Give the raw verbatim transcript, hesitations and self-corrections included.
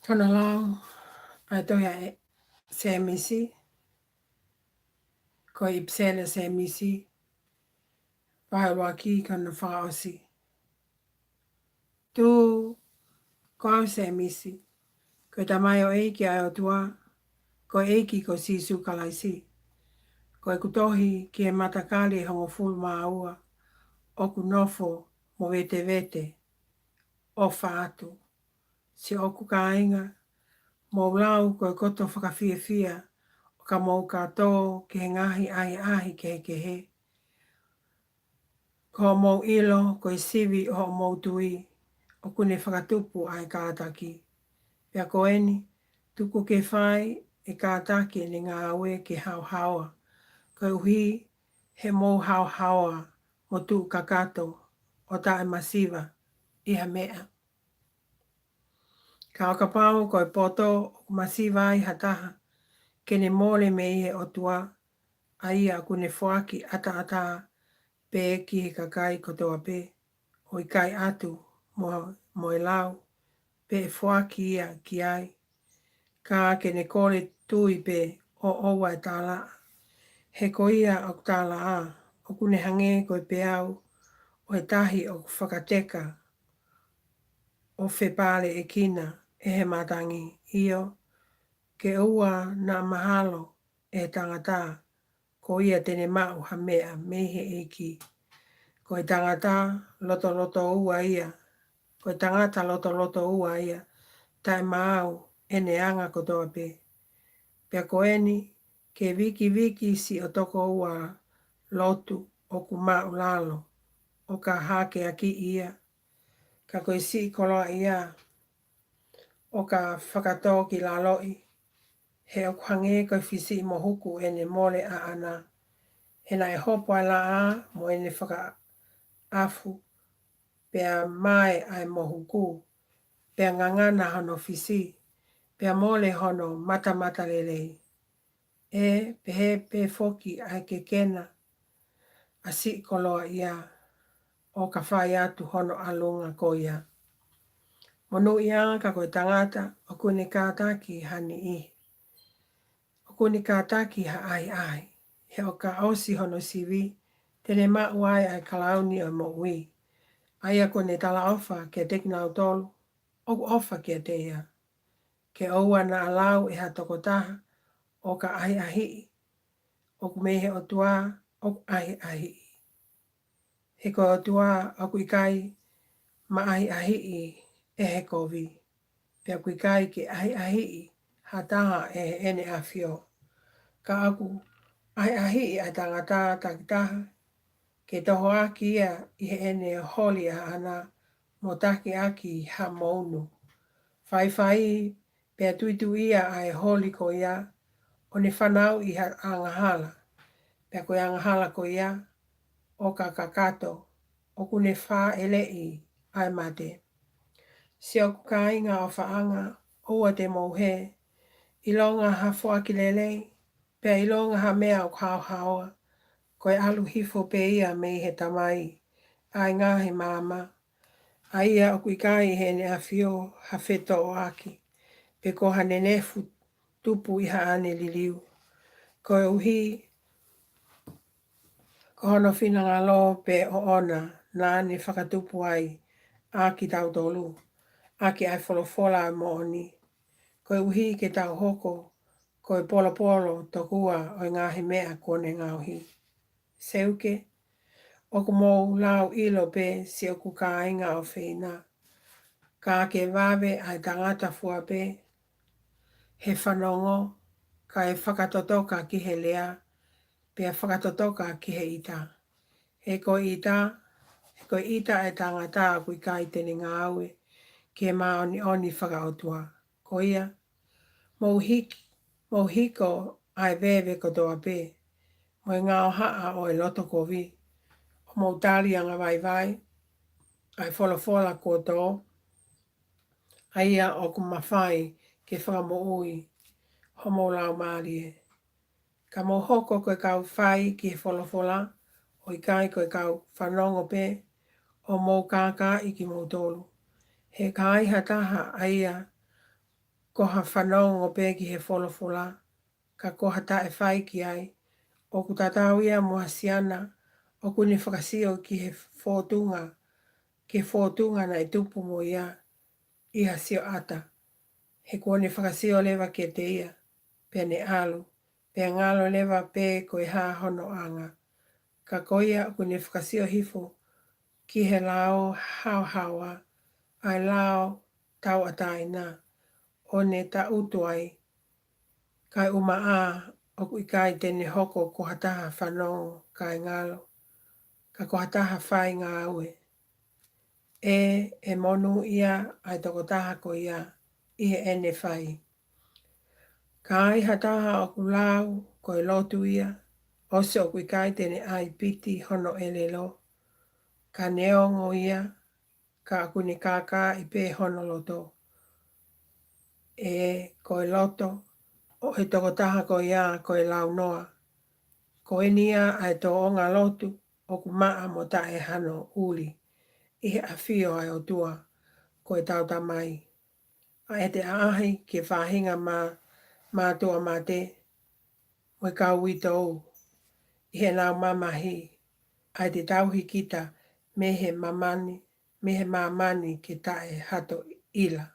Tona lau, ʻa e tohi ʻa Sēmisi, ko e ʻipiseli ʻa Sēmisi, vahe ʻuluaki ki hono fakaʻosi. Tuku, ko au Sēmisi, ko e tamaioʻeiki ʻa e ʻOtua, ko e ʻEiki ko Sīsū Kalaisi. Ko ʻeku tohi ki he matakali ʻe hongofulu mā ua, ʻoku nofo mo vetevete, ʻofa atu. Siʻoku kāinga, mou lau ko e koto fakafiefia, ʻo ka mou ka tō ki he ngaahi ʻahiʻahi kehekehe. Ko hoʻomou ʻilo ko e sivi ʻo hoʻomou tui, ʻoku ne fakatupu ʻa e kātaki. Pea ko eni, tuku ke fai ʻe he kātaki ʻene ngāue ke haohaoa, koeʻuhi he mou haohaoa mo tuʻu kakato ʻo taʻemasiva ʻi ha meʻa. Ka ʻo kapau ko e poto ʻoku masiva ai ha taha, ke ne mole mei he ʻOtua, ʻa ia ʻoku ne foaki ʻataʻatā pē ki he kakai kotoa pē, ʻo ʻikai ʻatu mo, mo e lau, pe ʻe foaki ia ki ai. Ka ke ne kole tui pē ʻo ʻoua ʻe tālaʻa. He ko ia ʻoku tālaʻa, ʻoku ne hangē ko e peau ʻo e tahi ʻoku fakateka ʻo fepaleʻekina ʻe he matangi, ʻio, ke ʻoua naʻa mahalo ʻe he tangata, ko ia te ne maʻu ha meʻa mei he ʻEiki. Ko e tangata lotolotoua ia, ko e tangata lotolotoua ia, taʻemaau ʻene anga kotoa pē. Pea ko eni, ke vikiviki siʻo tokoua lotu ʻoku maʻulalo, ʻo ka hakeakiʻi ia. Ka ko e siʻi koloaʻia, ʻo ka fakatōkilaloʻi, he ʻoku hangē ko e fisiʻi mohuku ʻene mole ʻaʻana. He naʻe hopo ʻa e laʻā mo ʻene fakaʻafu, pea mae ʻa e mohuku, pea ngangana hono fisi, pea mole hono matamatalelei. ʻE pehē pē foki ʻa e kekena ʻa siʻi koloaʻia, ʻo ka fai atu hono ʻalunga ko ia. Monūʻia ka ko e tangata ʻoku ne kātaki ha niʻihi, ʻoku ne kātaki ha ʻahiʻahi, he ʻo ka ʻosi hono sivi, te ne maʻu ai ʻa e kalauni ʻo e moʻui, ʻa ia ʻoku ne talaʻofa kiate kinautolu ʻoku ʻofa kiate ia. Ke ʻoua naʻa lau ʻe ha tokotaha ʻo ka ʻahiʻahiʻi, ʻoku mei he ʻOtua ʻoku ʻahiʻahiʻi. He ko e ʻOtua ʻoku ʻikai maʻahiʻahiʻi ʻe he kovi, pea ʻoku ʻikai ke ʻahiʻahiʻi ha taha ʻe heʻene ʻAfio. Ka ʻoku ʻahiʻahiʻi ʻa e tangata takitaha, ke tohoaki ia ʻi heʻene holi ʻaʻana, mo takiʻaki ha mounu. Faifai pea tuituʻia ʻa e holi ko ia, ʻo ne fanauʻi ha angahala, pea ko e angahala ko ia, ʻo ka kakato, ʻoku ne fāʻeleʻi ʻa e mate. Siʻoku kāinga ʻofaʻanga, ʻoua te mou hē, ʻilonga ha foaki lelei, pea ʻilonga ha meʻa ʻoku haohaoa, ko e ʻalu hifo pē ia mei he Tamai ʻa e ngaahi maama, ʻa ia ʻoku ʻikai ʻi heʻene ʻAfio ha fetoʻoaki, pe ko ha nenefu tupu ʻi haʻane liliu. Koeʻuhi ko hono finangalo pē ʻoʻona naʻa ne fakatupu ai ʻa kitautolu, ʻaki ʻa e folofola ʻo e moʻoni, koeʻuhi ke tau hoko ko e polopolo tokua ʻo e ngaahi meʻa kuo ne ngaohi. Seuke, ʻoku mou lau ʻilo pē siʻoku kāinga ʻofeina, ka ke vave ʻa e tangata fua pē he fanongo, kae fakatotoka ki he lea, pea fakatotoka ki he ʻita. He ko e ʻita, he ko e ʻita ʻa e tangata ʻoku ʻikai te ne ngāue ke māʻoniʻoni fakaʻotua. Ko ia, mou hiki, mou hiko ʻa e veve kotoa pē, mo e ngaohaʻa ʻo e loto kovi, ʻo mou tali angavaivai ʻa e folofola kuo tō, ʻa ia ʻoku mafai ke fakamoʻui homou laumālie. Ka mou hoko ko e kau fai ki he folofola, ʻo ʻikai ko e kau fanongo pē, ʻo mou kākaaʻi kimoutolu. He ka ai ha taha ʻa ia ko ha fanongo pē ki he folofola, ka ko ha taʻe fai ki ai, ʻoku tatau ia mo ha siana ʻoku ne fakasio ki he fōtunga, ki he fōtunga naʻe tupu mo ia ʻi ha sioʻata. He kuo ne fakasio leva kiate ia, pea ne ʻalu, pea ngalo leva pē ko e hā hono anga. Ka ko ia ʻoku ne fakasio hifo ki he lao haohaoa, ʻa e lao tauʻatāina, ʻo ne taʻutu ai, kae ʻumaʻā ʻoku ʻikai te ne hoko ko ha taha fanongo kae ngalo, ka ko ha taha fai ngāue. ʻE, ʻe monūʻia ʻa e tokotaha ko ia ʻi heʻene fai. Ka ai ha taha ʻoku lau ko e lotu ia, ʻosi ʻoku ʻikai te ne ʻai piti hono ʻelelo, ka neongo ia, ka ʻoku ne kākaaʻi pē hono loto. ʻE, ko e loto ʻo e tokotaha ko ia ko e launoa. Ko eni ia ʻa e tōʻonga lotu ʻoku maʻa mo taʻe hano ʻuli ʻi he ʻafio ʻa e ʻOtua ko ʻetau Tamai. ʻA ʻete ʻaʻahi ki he faʻahinga mā, mātuʻa mate mo e kau uitou ʻi heʻenau mamahi, ʻa ʻete tauhi kita mei he māmani, mei he māmani ke taʻe hato ʻila.